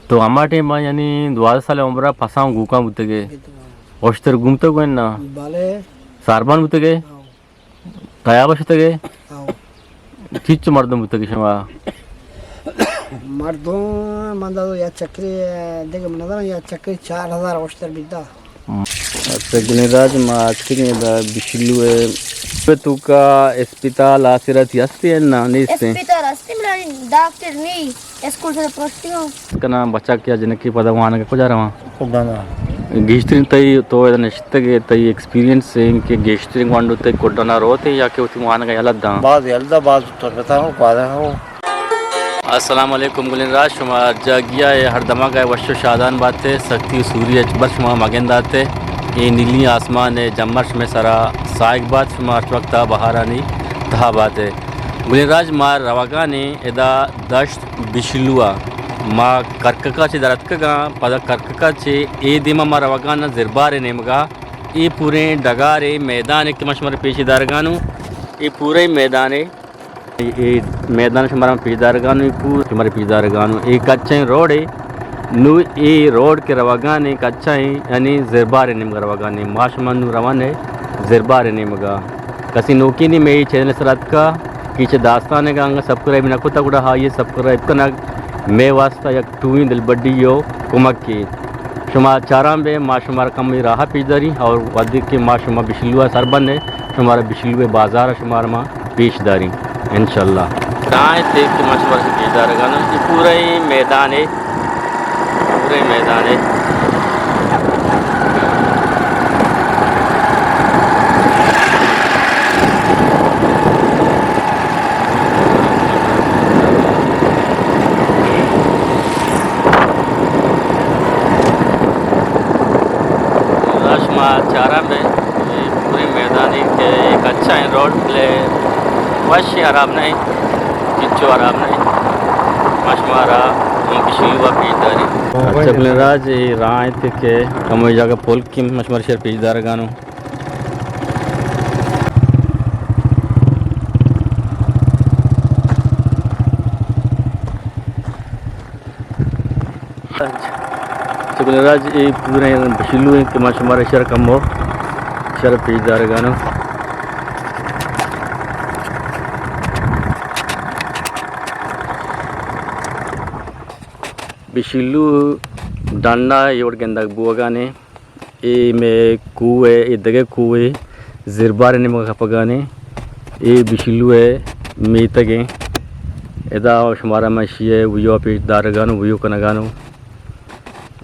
تو ہما ٹائم ءَ یعنی دوازدہ سال عمر ءَ پساں گوکاں بوتگے؟ اشتر گومتگ گوئن نا؟ بلے۔ ساربان بوتگے؟ ہاں۔ تیاب شتگے؟ ہاں۔ چیچ مردم بوتگے شما؟ مردم من دادو یا چکری، دیگه من ندارم، یا چکری چار ہزار اشتر بیتا۔ اچھا، گلیں راج، ما اتکگیں ادا بشلو ءِ۔ پہ توکا اسپتال آسراتی ہستے یا نا، نیستے؟ اسپتال ہستے، بلے ڈاکٹر نی، اسکول سے پروشتی ہوں۔ کنا بچک یا جنکی پدا وانگ کجا رواں؟ کڈانا۔ گیشترین تئی تو ادا نشتگ ئے، تئی ایکسپیرینس ایں کہ گیشترین گوانڈو تئی کڈانا روت یا کہ وتی وانگ یلہ داں؟ باز یلہ داں، باز تربتاں ہو، گواداں ہو۔ السلام علیکم گلیں راج، شما ہر جاگہ ءَ ہر دمگ ءَ وش و شادان بات ئے، سختی و سوری ہچبر شما مگندات ئے۔ اے نیلی آسمان ءِ جمر شمئے سرا ساہگ بات، شما ہرچ وقت ءَ بہارانی تہا بات ئے۔ گلیں راج، ما روگان ایں ادا دشت بشلو ءَ۔ ما کرکک ءَ چہ در اتکگاں، پدا کرکک ءَ چہ اے دیم ءَ ما روگان آں زربار ءِ نیمگ ءَ۔ اے پوریں ڈگار ءِ میدان ءَ کہ ما شمارا پیش دارگانوں، اے پوریں میدان ءِ اے میدان شمارا پیش دارگانوں، اے پور شمارا پیش دارگانوں۔ اے کچیں روڈے، نوں اے روڈ کہ روگانے کچیں، یعنی زربار نیمگ روگانے۔ ما شما نوں روانے زربار نیمگا۔ کسی نوکینی مئے چینل سر اتکا، کہ چہ داستانگا انگا سبسکرائب نہ کتا، گڑا آئیے سبسکرائب کنگ مئے واسطہ یک ٹوئیں دلبڈی و کمکے۔ شما چاران بے، ما شمارا کمے راہ پیش داریں اور وھدے کہ ما شما بشلوا سر بنے، شمارا بشلوے بازار شمارا ما پیش داریں انشاءاللہ۔ راہ تے کہ ما شمارا پیش دارگانوں، اے پورے میدان ہے، پورے میدان ہے۔ شما چاران بے، اے پورے میدانے کہ یک اچھا ایں روڈ، بلے وش ایں، حراب نہ ایں، چچو حراب نہ ایں۔ ما شمارا ہم بشلوا پیش داریں۔ اچھا، بلے راج اے راہ انت کہ کمو جاگہ پل کہ ما شمارا شر پیش دارگانوں۔ چکل راج اے پورے بشلو ہیں کہ ما شمارا شر کمو شر پیش دارگانوں۔ بشلو ڈنڈا اے وڑ گندگ بوگانے۔ اے مئے کوہ ء، اے دگہ کوہ ء زربار ء نیمگ ء کپگانے۔ اے بشلو ء میتگ ء۔ ادا شمارا من اشی ء ویو ء پیش دارگانوں، ویو کنگانوں۔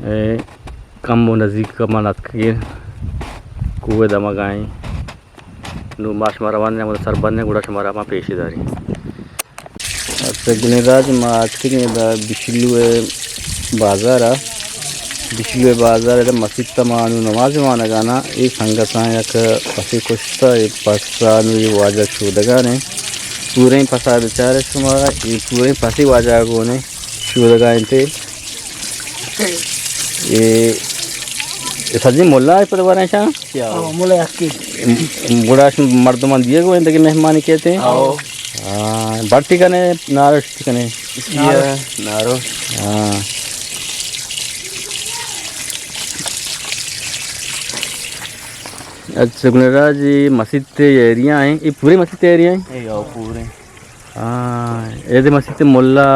اے کم و نزیک من اتکگیں کوہ ء دمگائیں۔ نوں ما شمارا وان ہمودا سر بندیں، گڑا شمارا ما پیش داریں۔ اچھا، گلیں راج، ما اتکگیں ادا بشلو ء بازار ء۔ بشلو ء بازار ء ادا مسیت ء ما نوں نماز وانگانا۔ اے سنگتاں یک پسے کشتا، اے پس ء نوں اے واجہ شودگان ء۔ پوریں پس ء بچار شما، اے پوریں پسے واجہ گون ء شودگا انت۔ اے، اے سجیں ملا ء پد وریں شاں؟ ہاں، ملا یکی۔ گڑا مردمان دیے گو اندگی مہمانی کہتے ہیں؟ ہاں۔ ہاں، بٹی کنے، نارش کنے؟ نارش۔ نارش۔ ہاں۔ اچھا، گلیں راج، اے مسیت ایریا ہیں، اے پورے مسیت ایریا ہیں؟ اے آؤ، پورے۔ ہاں، اے دے مسیت ملا،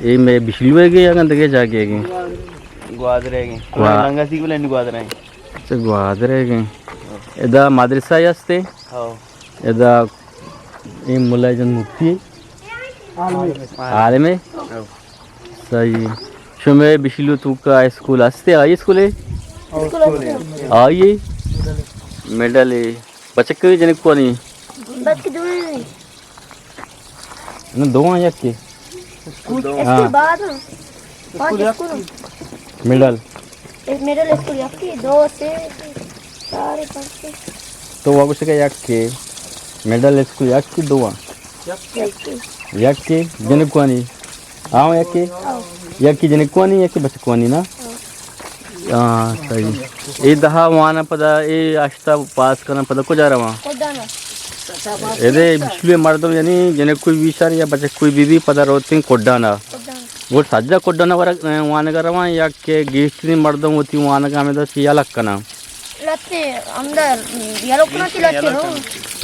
اے مئے بشلوے گے یا گندگے جاگے گے؟ گوادرے گے۔ گوا-، لنگا سی بلے گوادرے۔ اچھا، گوادرے گے۔ ادا مدرسہ ہستے؟ ہاں۔ ادا اے ملا جن مفتی ہے؟ عالم ہے۔ عالم ہے؟ ہاں۔ صحیح۔ شمے بشلو توکا اسکول ہستے؟ آئی اسکول ہے؟ اسکول ہستے۔ آئی؟ مڈل ہے۔ بچک جنک کوانی؟ بچک دوئیں۔ نہ، دو آں یکے۔ اسکول ہاں۔ بعد ہاں۔ پانچ اسکول ہاں۔ مڈل۔ ایک مڈل اسکول یکے، دو، سے، چار، پانچ۔ تو وہ گوشت کہ یکے۔ مڈل اسکول یکے، دو آں۔ یکے۔ یکے، جنکوانی۔ آؤ یکے۔ آؤ۔ یکے جنکوانی، یکے بچکوانی نا۔ آؤ۔ ہاں، صحیح۔ اے دہا واناں پدا، اے ہشتا پاس کناں پدا کجا رواں؟ کڈانا۔ اے دے بشلوے مردم یعنی جنکوئی بی شر یا بچکوئی بی بی پدا روتیں کڈانا۔ کڈانا۔ گڑا سجا کڈان ءَ ورگ، وانگ ءَ روان یا کہ گیشتریں مردم وتی وانگ ءَ ہمدا چہ یلہ کناں؟ لہتے ہمدا یلہ کناں، چہ لہتے رو۔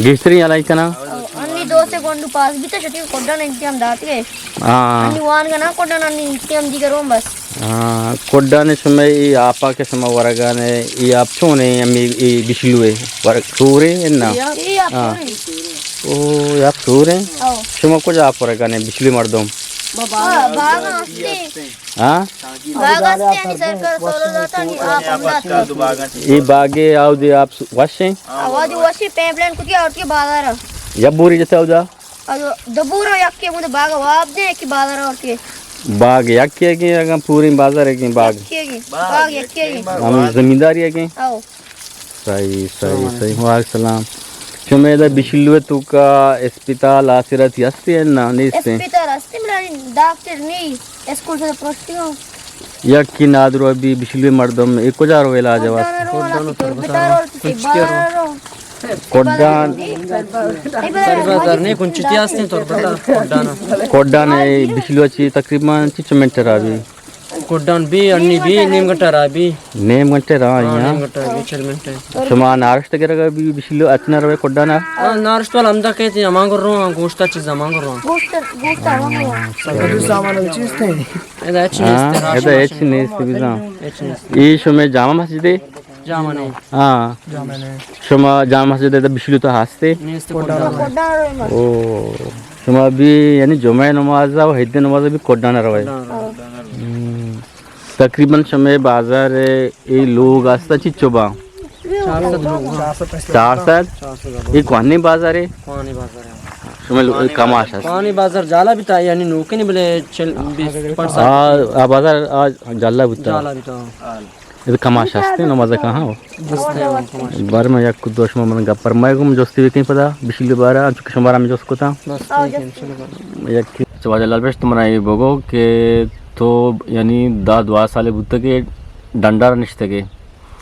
گیشتریں یلہ کناں؟ او، انی دو سے گونڈو پاس بیتا، شتی کڈان ءَ امتحان داتگے۔ ہاں۔ انی وانگ ءَ نہ، کڈان ءَ انی امتحان دیگر ہوں بس۔ ہاں، کڈان ءَ شمئے اے آپ ءَ کہ شما ورگ ءَ نہ، اے آپ چون ایں؟ ہمے اے بشلو ءِ ورگ سور ایں یا نہ؟ اے آپ ہاں۔ سور ایں۔ او، اے آپ سور ایں؟ او۔ شما کجا آپ ورگ ءَ نہ بشلو ءِ مردم؟ ہاں، باغ ہستے۔ ہاں؟ باغ ہستے، یعنی سرکار سولہ داتا، نی آپ ہم داتا۔ اے باغ ءَ آودے آپ وش ایں؟ آودے وش ایں، پیپ لائن کتی آورتی بازار ءَ۔ یا بوری جتا اودا؟ ادو دو بورو یکے بود باغ واب دے کہ بازار اور کے۔ باغ یکے کہ اگاں پوری بازار ءَ کہ باغ؟ یکے کہ۔ باغ یکے کہ۔ ہم زمینداری ءَ کہ؟ او۔ صحیح، صحیح، صحیح۔ وعلیکم السلام۔ شمئے ادا بشلو ءِ توکا اسپتال آسراتی ہستے یا نہ، نیستے؟ اسپتال ہستے، بلے ڈاکٹر نی، اسکول سے پروشتی ہوں۔ یکی نادرو بی بشلو ءِ مردم اے کجا رو علاج ءِ واسطہ؟ کڈان ءَ رو، بازار ءَ رو۔ کڈان۔ ساری بازار نہیں، کنچتی ہستیں تو پتا، کڈان۔ کڈان ءَ بشلو ءَ چی تقریباً چنچو منٹ ءَ را بی؟ کڈان بی، انی بی، نیم گھنٹہ را بی۔ نیم گھنٹہ را ہاں، آئی ہاں۔ نیم گھنٹہ بی، چل منٹ ءَ۔ شما نارشت گرگ ءَ بی بشلو ءَ، اچ نہ روئے کڈان ءَ؟ ہاں، نارشت والا ہمدا کہتے ہیں، ہمانگو رو، گوشت چیز ہمانگو رو۔ گوشت، گوشت ہمانگو رو۔ سب کدو سامان چیز تھے؟ ادا ہچ نیست، ہاں، راشن ادا ماشن ہچ نیست، بزاں۔ ہچ نیست۔ اے شمئے جامع مسجد ایں؟ جامع نہیں۔ ہاں۔ جامع نہیں۔ شما جامع مسجد ادا بشلو ءِ تہا ہستے؟ نیست، کڈان ءَ۔ او، شما بی یعنی جمعہ نماز ءَ و عید نماز ءَ بی کڈان ءَ روئے؟ کڈان ءَ روئے۔ ہم۔ تقریباً شمئے بازار ءِ اے لوگ ہستا چنچو باں؟ چار سد لوگ باں۔ چار سد؟ چار سد لوگ۔ اے کوہنیں بازارے؟ کوہنیں بازارے۔ شمئے لو-، کماش ہست؟ کوہنیں بازار جالا بیتا، یعنی نوکیں بلے چل، بیست، پنچ سال۔ آ، آ بازار آ جالا بیتا۔ جالا بیتا۔ اے کماش ہستیں، نماز کہاں ہو؟ ہستیں، ہاں، کماش۔ بار میں یک دو شما من گپ پر میں گم جستی بکیں پدا، بشلو ءِ بارہ، انچو کہ شما را ہمیں جست کتا۔ بس، ٹھیک ہے، انشاءاللہ۔ یک چہ واجہ لال بخش، تو منا اے بگو کہ تو یعنی دہ دوازدہ سالے بوتگے ڈنڈار نشتگے۔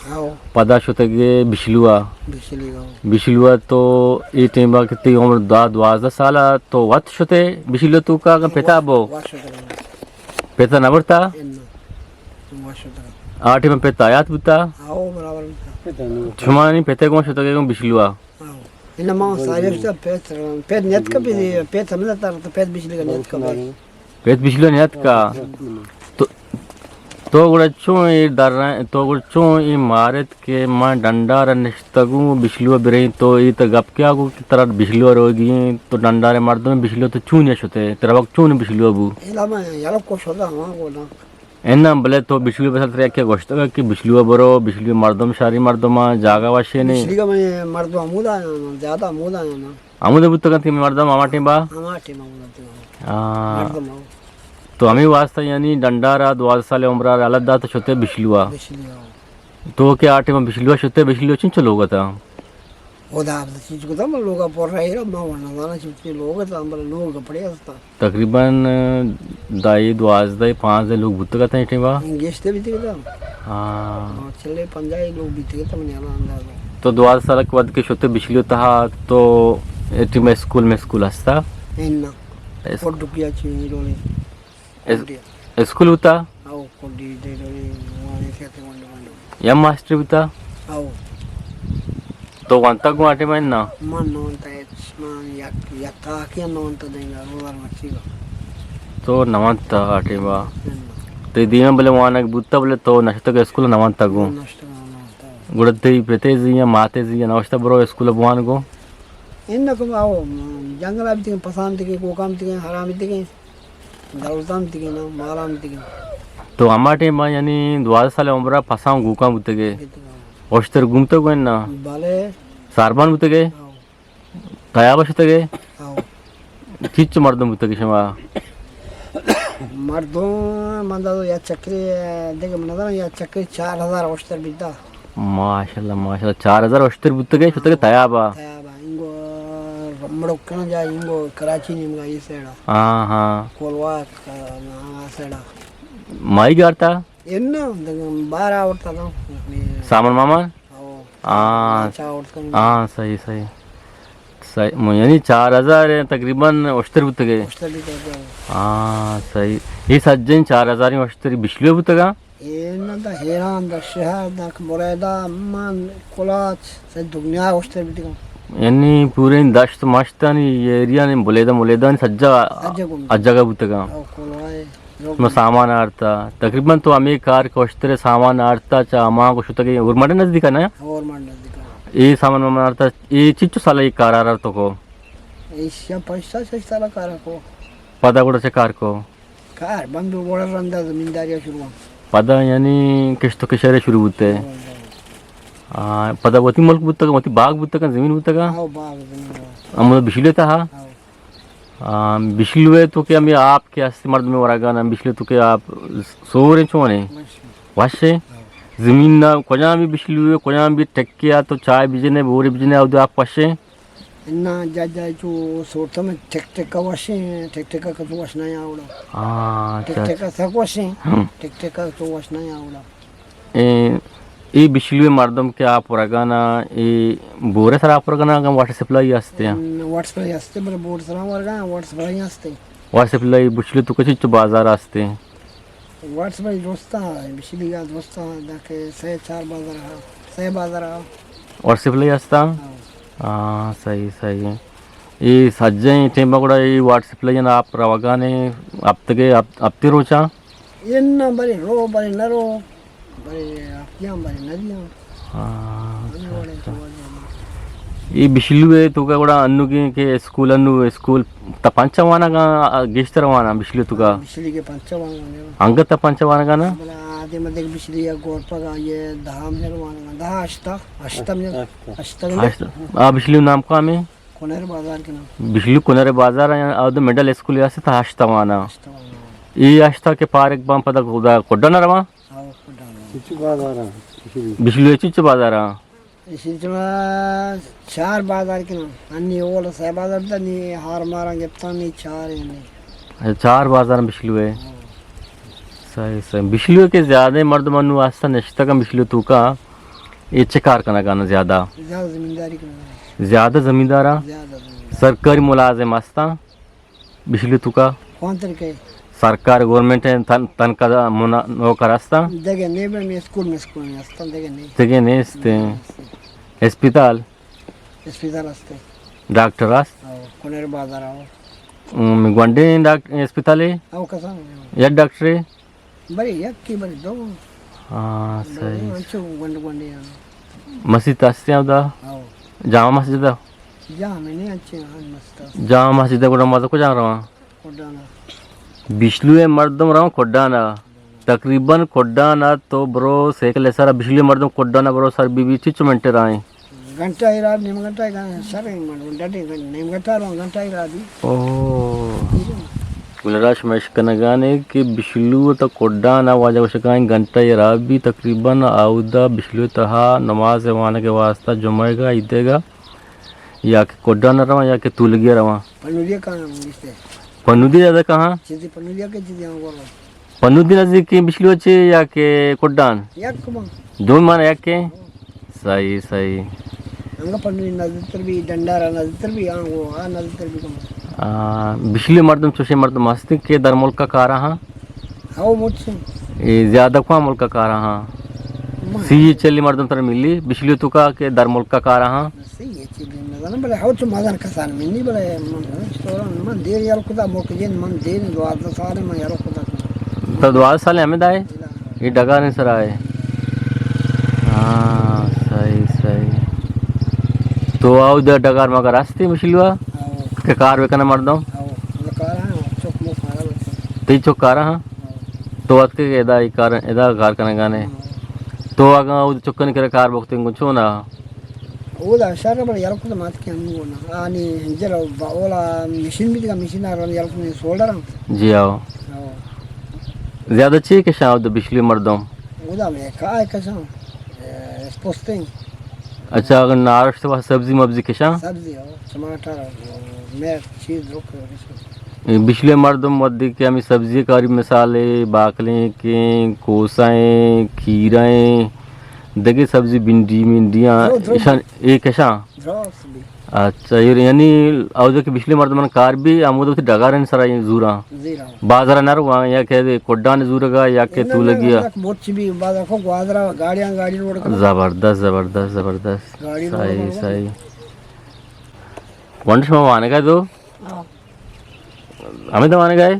ہاں۔ پدا شتگے بشلو ءَ۔ بشلو ءَ۔ بشلو ءَ تو اے ٹائم ءَ کہ تئی عمر دہ دوازدہ سال ءَ تو وت شتے بشلو ءِ توکا اگاں پتا بو؟ وت شتگے۔ پتا نہ برتا؟ اناں۔ وت شتگے۔ آ ٹائم ءَ پت حیات بوتا؟ ہاں، برابر بوتا۔ شما نی پت ءَ گوں شتگے گوں بشلو ءَ؟ ہاں۔ اناں ما ساری شتا پت، پت نیتکا پت، پت ہمیں تر تو پت بشلو ءَ نیتکا پت۔ پت بشلو ءَ نیتکا۔ تو، تو گڑا چون اے در، تو گڑا چون اے مارت کہ من ڈنڈار ءَ نشتگوں، بشلو ءَ بریں، تو اے تو گپ کیا گو کہ ترا بشلو ءَ روگی ایں، تو ڈنڈار ءِ مردم، بشلو ءَ تو چون ءَ شتے، ترا وقت چون بشلو ءَ بو؟ الا من یلو کو شدا ہما گونا۔ اناں، بلے تو بشلو ءِ بسر ترا یکے گوشتگ کہ بشلو ءَ برو، بشلو ءِ مردم شاری مردم آں، جاگہ وشے نے۔ بشلو ءِ من مردم ہمودا آں، زیادہ ہمودا آں۔ ہمودا بوتگ انت کہ مردم ہما ٹیم با؟ ہما ٹیم ہمودا بوتگ انت۔ ہاں۔ مردم ہو۔ تو ہمے واسطہ یعنی ڈنڈار ءَ دوازدہ سال عمر ءَ رالت دات شتے بشلو ءَ۔ بشلو ءَ۔ تو کہ آ ٹیم بشلو ءَ شتے، بشلو ءَ چنچو لوگ اتاں؟ خدا حافظ چیز کو تم لوگ پر رہے رہا، ما ورنہ زانا چنچو لوگ اتاں، بل لوگ کپڑے ہستا۔ تقریباً دہ دوازدہ پانزدہ لوگ بوتگ اتاں اے ٹیم ءَ؟ گیشتر بیتگ اتاں۔ ہاں۔ ہاں، چلے پنجاہ لوگ بیتگ اتاں، منی ہما اندازہ۔ تو دوازدہ سال ءَ وھد کہ شتے بشلو ءِ تہا، تو اے ٹیم ءَ اسکول میں اسکول ہستا؟ اناں۔ اس- اور ڈکیا چی رولے۔ اس-، اسکول بوتا؟ او، کڈی دے دے، وانی کہتے ونڈ ونڈ۔ یا ماسٹر بوتا؟ او۔ تو وانتا گوں آ ٹیم ءَ نا؟ من نہ وانتا ہچ، من یک، یک تاکے نہ وانتا دینگا، روزار مرچی با۔ تو نہ وانتا آ ٹیم ءَ؟ اناں۔ تئی دیم ءَ بلے وانگ بوتا، بلے تو نشتگ اسکول ءَ نہ وانتا گوں؟ نشتگ نہ وانتا۔ گڑا تئی پتے زی یا ماتے زی یا نہ گوشتا برو اسکول ءَ بوان گوں؟ اناں کم او جنگل ءَ بیتگیں، پسان بیتگیں، کوکان بیتگیں، ہران بیتگیں۔ دولتاں بیتگیں نا، مالاں بیتگیں۔ تو ہما ٹیم ءَ یعنی دوازدہ سال عمر ءَ پساں گوکاں بوتگے؟ بیتگاں۔ اشتر گومتگ گوئن نا؟ بلے۔ ساربان بوتگے؟ ہاؤ۔ تیاب ءَ شتگے؟ ہاؤ۔ چیچ مردم بوتگے شما؟ مردم من دادو یا چکری دگہ من نظر یا چکری چار ہزار اشتر بیتا۔ ماشاءاللہ، ماشاءاللہ، چار ہزار اشتر بوتگے، شتگے تیاب ءَ؟ تیاب ءَ، اینگو مڑکنا جا، اینگو کراچی نیمگا، ای سائیڈ ءَ۔ ہاں، ہاں۔ کولواک، آ، آ سائیڈ ءَ۔ ماہی گارتا؟ اناں، دگہ بار آورتا نا۔ سامان مامان؟ او۔ ہاں۔ چا آورتا۔ ہاں، صحیح، صحیح۔ صحیح۔ یعنی چار ہزار تقریباً اشتر بوتگے؟ اشتر بوتگے۔ ہاں، صحیح۔ اے سجیں چار ہزار اشتر بشلوے بوتگا؟ اے نہ دا حیران دا شہر دا بریدہ من کلاچ سے دنیا اشتر بوتگا۔ یعنی پورے دشت مشتانی، اے ایریانی بلیدہ ملیدانی سجا سجا گون۔ اجگا بوتگا۔ او کلائے۔ نو سامان آرتا۔ تقریباً تو ہمے کار کہ اشترے سامان آرتا، چا ہما کو شتگے اورماڑے نزدیک نا؟ اورماڑے نزدیک۔ اے سامان مامان آرتا، اے چچو سال اے کار آرا تو کو؟ ایشا پنچ سال، شش سال کار کو۔ پدا گڑا چہ کار کو؟ کار بند گڑا رندا زمینداری شروع۔ پدا یعنی کشت و کشارے شروع بوتے؟ ہاں، ہاں۔ آ، پدا وتی ملک بوتگا، وتی باغ بوتگا، زمین بوتگا؟ ہاں، باغ زمین۔ ہمو بشلوے تہا؟ ہاں۔ آ، بشلوے تو کہ ہمے آپ کہ ہستے مردمے ورگا نا، بشلوے تو کہ آپ سوریں چونے؟ وشیں۔ وشیں؟ ہاں۔ زمین نا کجام بھی بشلوے، کجام بھی ٹکے آ تو چائے بجنے، بورے بجنے، آ آپ وشیں؟ انا جا جا چو سورتم ٹک ٹک وشیں، ٹک ٹک تو وش نہ آوڑا۔ ہاں، ٹک اچھا، ٹک اچھا۔ سک وشیں، ہم۔ ٹک ٹک تو وش نہ آوڑا۔ اے، اے بشلوے مردم کہ آپ ورگانا، اے بورے سر آپ ورگانا، اگاں واٹر سپلائی ہستے ہیں؟ ہم، واٹر سپلائی ہستے، بلے بور سر ورگا، واٹر سپلائی ہستے۔ واٹر سپلائی بشلو تو کچھ چو بازار ہستے؟ واٹر سپلائی درستا، بشلی گا درستا، دا کہ سے چار بازار ہا، سے بازار ہا۔ واٹر سپلائی ہستا؟ ہاں۔ ہاں، صحیح، صحیح۔ اے سجیں ٹیم گڑا اے واٹر سپلائی نا آپ روگانے، ہفتگے، ہپ-، ہفتے روچاں؟ اے نہ بلے رو، بلے نہ رو، بلے ہفتیاں، بلے نہ دیاں۔ ہاں، ہمے اچھا، وڑے اچھا۔ تو وجہ۔ اے بشلو ہے تو کا گڑا انو کے، کے اسکول، انو اسکول تا پنچا وانا گا، گیشتر وانا بشلو تو کا؟ ہاں، بشلی کے پنچا وانا گا۔ انگت تا پنچا وانا گا نا؟ بلا آدے مدک بشلی یا گور پگا یہ دہام نر وانا گا، دہا اشتا، اشتا نر، اشتا۔ اشتا نر۔ اشتا۔ آ بشلو نام کا میں؟ کنر بازار کے نام۔ بشلو کنر بازار ہے، آ دو مڈل اسکول یا سے تا اشتا وانا۔ اشتا وانا۔ اے اشتا کے پارک بان پدا خدا کڈا نہ رواں؟ ہاں، کڈا نہ رواں۔ چچو بازار ہے؟ بشلو چچو بازار ہے؟ اسی چما چار بازار کناں۔ انی اول سہ بازار تا، نی ہار ماراں گپتاں، نی چار ایں نی۔ اچھا، چار بازار بشلو ہے۔ ہاں۔ صحیح، صحیح۔ بشلو کے زیادہ مردم انو آستا نشتگاں بشلو تو کا، اے چہ کار کنگانا زیادہ؟ زیادہ زمینداری کنگانا۔ زیادہ زمیندارا؟ زیادہ زمیندار۔ سرکاری ملازم آستا؟ بشلی توکا؟ کوانتر کے؟ سرکار گورنمنٹ ء تن-، تنخواہ دا منا-، نوکر ہستاں؟ دگہ نے بہ میں اسکول میں اسکول میں ہستاں، دگہ نے۔ دگہ نیست۔ اسپتال؟ اسپتال ہستے۔ ڈاکٹر ہست؟ او، کنر بازار آو۔ ہم، گونڈیں ڈاک-، اسپتال ہے؟ او، کسان ہے۔ یا ڈاکٹر ہے؟ بلے یکے، بلے دو۔ ہاں، بلے صحیح۔ انچو گونڈ گونڈے آں۔ مسیت ہستے اودا؟ ہاؤ۔ جامع مسجد ہے؟ جامع نہیں، انچے آں مسجد ہست۔ جامع مسجد ہے، گڑا مزہ کجا رواں؟ کڈانا۔ بشلو ہے مردم رواں کڈانا۔ تقریباً کڈانا تو برو سائیکل سرا بشلو ہے مردم کڈانا برو سر بی بی چچو منٹ رائیں۔ گھنٹہ ء راہ، نیم گھنٹہ ء گھن-، سر من ڈڈیں گھن-، نیم گھنٹہ رو گھنٹہ ء راہ دی۔ اوہ۔ گل راہ شما اشکنگانے کہ بشلو تا کڈان ء واجہ گوشگائیں گھنٹہ ء راہ بی تقریباً آودا بشلو تہا نماز ء وانگ ء واسطہ جمعہ گا عید گا یا کہ کڈان ء رواں یا کہ تولگی ء رواں۔ پنودی ء کہاں گشتے؟ پنودی زیادہ کہاں؟ چیزی پنودی ء کہ چیزی ہم گورو۔ پنودی نزدیک بشلو چے یا کہ کڈان؟ یک ما۔ دو مانا یک کے؟ صحیح، صحیح۔ انگا پنودی نزدیکتر بی، ڈنڈارا نزدیکتر بی، آنگو آ نزدیکتر بی کم۔ آ، بشلو مردم چوشے مردم ہستی کہ در ملک کا کارا ہاں؟ ہاو مچ۔ اے زیادہ کواں ملک کا کارا ہاں؟ ما۔ سی چلی مردم تر ملی، بشلو تو کا کہ در ملک کا کارا ہاں؟ صحیح ہے، چی بھی مزن، بلے ہو چو مزن کسان منی، بلے من، من دیر یل کتا موقع جن، من دیر دوازدہ سال من یل کتا۔ تو دوازدہ سال ہمیں دائے؟ یہ ڈگار سر آئے۔ ہاں، صحیح، صحیح۔ تو آؤ دے ڈگار مگر ہستی مشلوا؟ ہاں۔ کہ کار بکنا مردم؟ ہاں، کار ہے، چوک مو کارا بکنا۔ تی چوک کارا ہاں؟ ہاں۔ تو وقت کے ادا کار، ادا کار کرنے گانے۔ ہاں۔ تو اگاں او چکن کرے کار بکتے گو چونا؟ اودا شر بر یلو کت مات کہ ہم گونا۔ آنی ہنجر با اولا مشین بیتگا، مشین آ رن یلو کت سولڈر ہم۔ جی آؤ۔ آؤ۔ زیادہ چی کشاں اودا بشلی مردم؟ اودا میں کائے کشاں، اے، اسپوستیں۔ اچھا، اگر نارشت و سبزی مبزی کشاں؟ سبزی ہو، ٹماٹر، مرچ، چیز رک۔ اے بشلی مردم ودی کہ ہمیں سبزی کاری مثال ہے، باکلیں کے، کوسائیں، کھیرائیں، دگہ سبزی بنڈی منڈیاں، درو، درو۔ ایشان اے کشاں؟ اچھا، یعنی اودا کہ بشلی مردمان کار بی، ہمودا وتی ڈگارانی سرا زوراں۔ زوراں۔ بازارا نہ رواں، یا کہ کڈان زورگا، یا کہ تولگیا۔ مرچی بی، بازار کو گوادرا، گاڑیاں، گاڑی روڈ کرا۔ زبردست، زبردست، زبردست۔ گاڑی روڈ صحیح، کرا۔ صحیح۔ ونڈ شما وانگا دو؟ ہاں۔ ہمیں تو وانگا ہے؟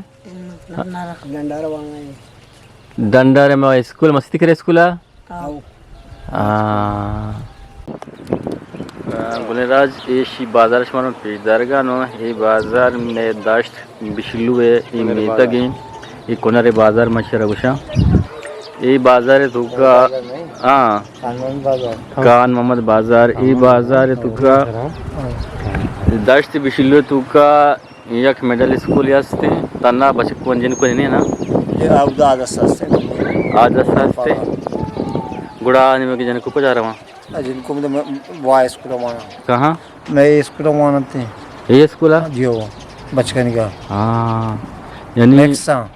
ڈنڈارا وانگا ہے۔ ڈنڈارے ما اسکول، مسیتی کرے اسکولا؟ آؤ۔ آ۔ آ، گلیں راج، ایشی بازار شما رو پیش دارگا نو، اے بازار میں داشت بشلو ہے، اے میتگ ہیں، اے کنر بازار مشہور گوشاں۔ اے بازار توکا، ہاں، خان محمد بازار۔ خان محمد بازار، اے بازار توکا، داشت بشلو توکا، یک مڈل اسکول است، تنا بچک کون جن کو نہیں نا؟ یہ آؤ دا آدس است۔ آدس است۔ گڑا نمک جن کو کجا رواں؟ جن کو مطلب وا اسکول وانا۔ کہاں؟ میں اسکول وانا تھے۔ یہ اسکول ہے؟ جی ہو، بچکانی کا۔ ہاں۔ یعنی میکس ہاں۔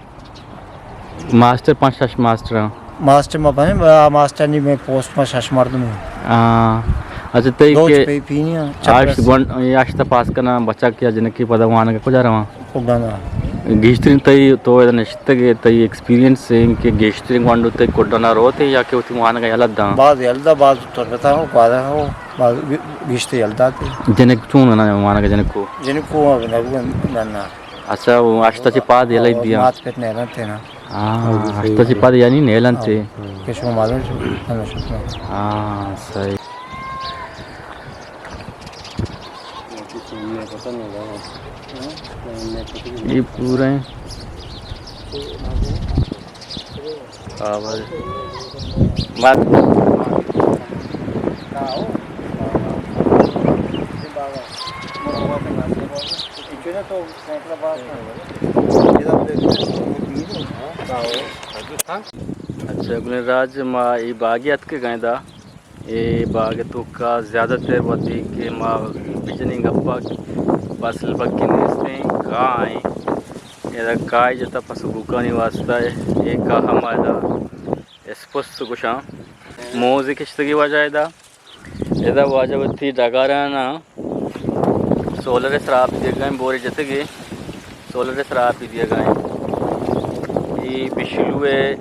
ماسٹر پانچ شش ماسٹر ہاں۔ ماسٹر ما پہنے، ماسٹر نہیں، میں پوسٹ ما شش مردم ہوں۔ ہاں۔ اچھا، تئی دو کہ چپے پینی ہاں، آٹھ چپرس۔ گون-، یہ آٹھ تا پاس کرنا بچہ کیا جنکی پدا وانگا کجا رواں؟ کڈانا۔ گیشترین تئی تو ادا نشتگ، تئی ایکسپیرینس ہے کہ گیشترین گونڈو تئی کڈانا روتے یا کہ وتی وانگا یلہ داں؟ باز یلہ دا، باز تربتا ہو، گوادا ہو، باز گیشتر یلہ داتے۔ جنک چون نا وانگا جنک کو؟ جنک کو نہ، نہ۔ اچھا، وہ اشتا چی پاد یلہ دیا۔ مات پت نیلن تے نا۔ ہاں، اشتا چی پاد یعنی نیلن تے۔ کہ شما معلوم شو، ہمیں شکر۔ ہاں، صحیح۔ یہ پورے آواز۔ بات۔ اچھا، گلیں راج ما اے باگے اتکگیں دا۔ اے باگ ءِ توکا زیادہ تر وھدے کہ ما بجنیں گپا فصل بکیں نیستیں، کاہ ایں۔ ادا کاہ جتا پس گوکانی واسطہ اے کاہ ما ادا اسپست گوشاں۔ موز کشتگی واجہ ادا۔ ادا واجہ وتی ڈگارانا سولر ءِ سرا آپی دیگا ایں، بورے جتگے سولر ءِ سرا آپی دیگا ایں۔ اے بشلو ءِ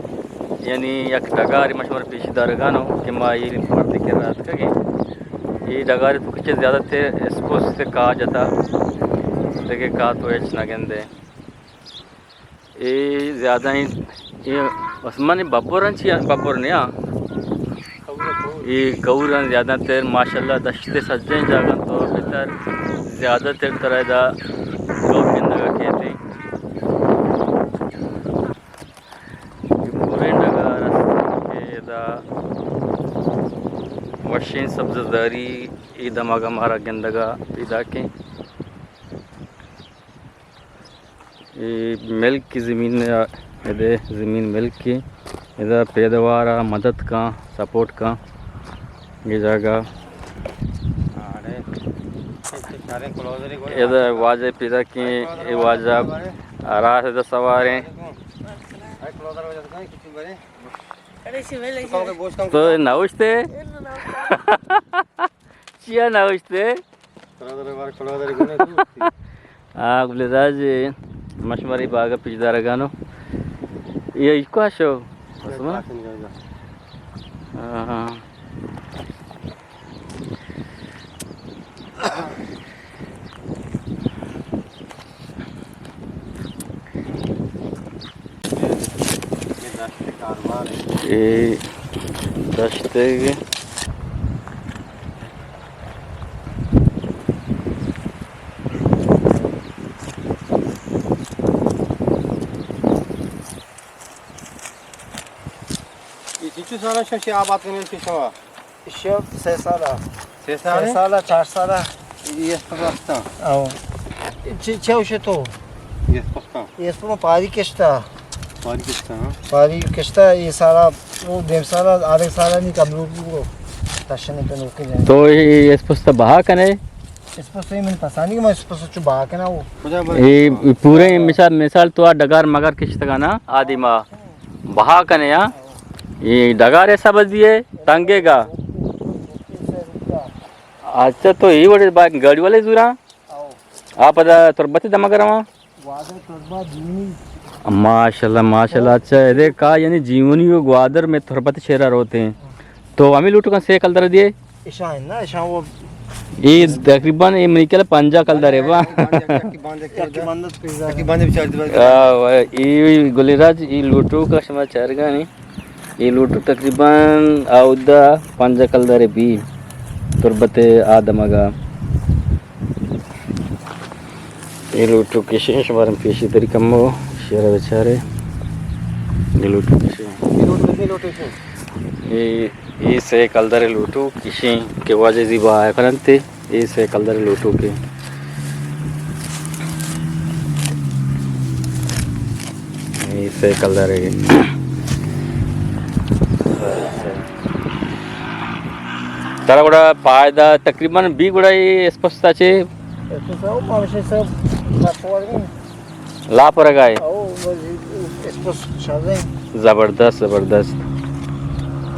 یعنی یک ڈگارے ما شمارا پیش دارگانوں کہ ما اے مردے کرا اتکگیں۔ اے ڈگارے توکا چہ زیادہ تر اسپست کاہ جتا، دگہ کاہ تو ہچ نہ گندے۔ اے زیادہ ایں، اے عثمان ببر ایں چی ببر نیا؟ اے کور ایں زیادہ تر ماشاءاللہ دشت ءِ سجیں جاگہ تو بہتر زیادہ تر ترا ادا کور گندگا کیت ایں۔ اے پوریں ڈگار است کہ ادا وشیں سبززاری اے دمگا مارا گندگا پیداکیں۔ اے ملک کی زمین، ادے زمین ملک کی، ادا پیدوارا مدد کاں، سپورٹ کاں، اے جاگہ۔ ادا واجہ پیداکیں، اے واجہ راس ادا سواریں۔ تو نوشتے؟ چیا نوشتے؟ آ، گلیں راج، ما شمارا اے باگا پیش دارگانوں۔ اے ایکو اشو؟ ہاں۔ اے دشتے۔ اے چنچو سالا شش آباد کنگا شما؟ شش، سہ سالا۔ سہ سال؟ سہ سالا، چار سالا۔ اے اسپت رستہ؟ او۔ چی، چی اوشے تو؟ اے اسپت رستہ؟ اے اسپت ما پاری کشتا۔ پاری کشتا، ہاں۔ پاری کشتا، اے سالا، او دیم سالا، آدھے سالا نہیں کم لوگ لوگ۔ تشنے پہ نوکے جائیں۔ تو اے اسپت بہا کنے؟ اسپت من پسانی کہ ما اسپت چو بہا کنا وہ۔ اے پورے مثال، مثال تو آ ڈگار مگر کشتگا نا، آدھی ما بہا کنے، ہاں۔ اے ڈگار ءِ سبب دیے تنگے گا۔ اچھا، تو اے وڑے با گاڑی والے زوراں؟ او۔ آ پدا تربت دمگ رواں؟ گوادر تربت جیونی۔ ماشاءاللہ، ماشاءاللہ۔ اچھا، ادے کا یعنی جیونی و گوادر میں تربت شہرا روتے ہیں۔ تو ہمیں لوٹو کا سے کلدار دیے؟ اشاں نا، اشاں وہ اے تقریباً اے منی کل پنجاہ کلدار ہے با۔ یکی بند، یکی بند بچار دی۔ آ، و-، اے گلیں راج، اے لوٹو کا شما چارگانی۔ اے لوٹو تقریباً اودا پنجاہ کلدار بی تربت آ دمگا۔ اے لوٹو کشیں، شمارم پیشی تری کمو، شیرا بچارے۔ اے لوٹو کشیں۔ اے، اے سے کلدار لوٹو کشیں کہ واجہ زیبا آیا کننتے۔ اے سے کلدار لوٹو کے۔ اے سے کلدار ہے۔ ترا گڑا فائدہ تقریباً بی گڑا اے اسپستا چے؟ اسپستا او ماوشے سب لاپ ورگا ہے۔ لاپ ورگا ہے۔ او، بس اسپس شازیں۔ زبردست، زبردست۔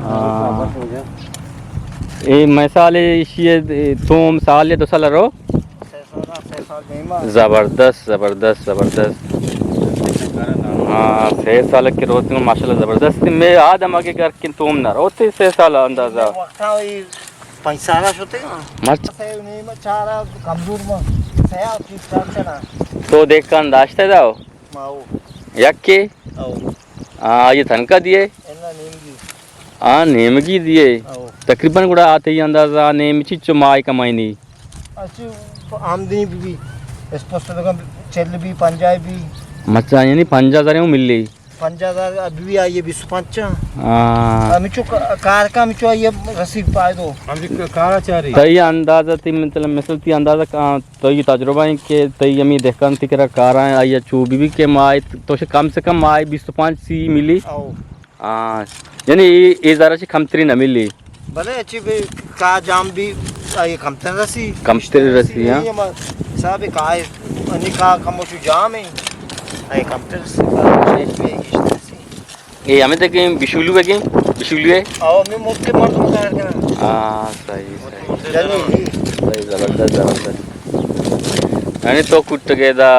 ہاں۔ اے میں سال ایشی ہے، توم سال یا دو سال رو؟ سے سال، سے سال دیما۔ زبردست، زبردست، زبردست۔ ہاں، سے سال کے روتے ماشاءاللہ زبردست۔ میں آدم آگے گھر کن توم نہ روتے سے سال اندازہ۔ وقتا پنچ سال شتے۔ مرچ۔ سے نیم چارا کمزور ما۔ سیا کی چار چنا۔ تو دیکھ کن داشتے داو؟ ماو۔ یک کے؟ او۔ آ، یہ تنکا دیے؟ انا نیمگی۔ آ، نیمگی دیے۔ او۔ تقریباً گڑا آتے ہی اندازہ نیم چیچو مائی کمائنی۔ اچھا، آمدنی بھی، بھی، اسپس لگا چل بھی، پنجاہ بھی۔ مچا یعنی پنجاہ ہزار ہوں ملی۔ پنجاہ ہزار ابھی بھی آئیے بیس و پنچ۔ ہاں۔ ہمیں چو کا-، کار کا ہمیں چو آئیے رسید پائے دو۔ ہم بھی کارا چاہ رہی۔ تئی اندازہ تی مطلب مثل تی اندازہ کا، تئی تجربہ ہے کہ تئی ہمیں دہکان تی کرا کارا ہے، آئیے چو بھی بھی کہ مائی تو سے کم سے کم مائی بیس و پنچ سی ملی۔ او۔ ہاں، یعنی اے، اے زارا چی کمتری نہ ملی۔ بلے اچھی بھی کا جام بھی آئیے کمتر رسی۔ کمتر رسی، ہاں۔ نہیں، ہم حساب کا ہے، انی کا کم و شو جام ہے۔ آئیے کمتر رسی، کا شاید بھی گیشتر رسی۔ اے ہمیں تک بشولو ہے کہ بشولو ہے؟ او، ہمیں مفت مردم کار کرنا۔ ہاں، صحیح، صحیح۔ جنی۔ صحیح، زبردست، زبردست۔ یعنی تو کٹگے دا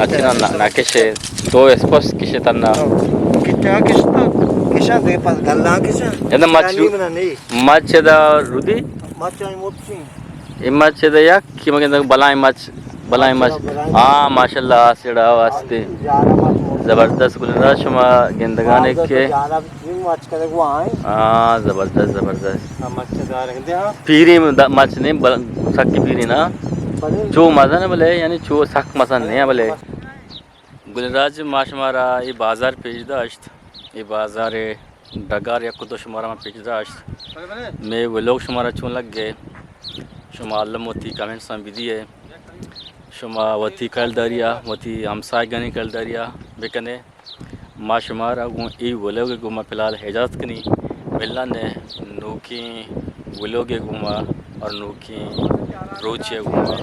اچھا نا، نا کشے، تو اسپس کشے تنا۔ کٹا کشتا، کشا دے پاس گلا کشا۔ یعنی مچ، یعنی منا نہیں۔ مچ دا رودی؟ مچ آئی موت چین۔ اے مچ دا یک کہ مگن بلائیں مچ، بلائیں مچ۔ ہاں، ماشاءاللہ، آسڑا واسطے۔ زبردست گلیں راج شما گندگانے کہ۔ ہاں، زبردست، زبردست۔ پیری مچ نہیں، بل-، سک پیری نا۔ چو مزن بلے، یعنی چو سک مزن نہیں بلے۔ گلیں راج ما شمارا اے بازار پیش داشت، اے بازار ڈگار یک دو شمارا ما پیش داشت۔ میں ولوگ شمارا چون لگ گئے، شما الم وتی کمنٹس ہم بدیے۔ شما وتی کلداریا، وتی ہمسایگانی کلداریا بکنے۔ ما شمارا گوں اے ولوگ گوں ما فی الحال اجازت کنی۔ ملن نوکیں ولوگ گوں ما اور نوکیں روچے گوں ما۔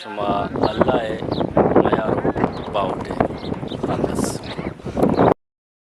شما اللہ ء میار و باہوٹ ء۔ اللہ حافظ۔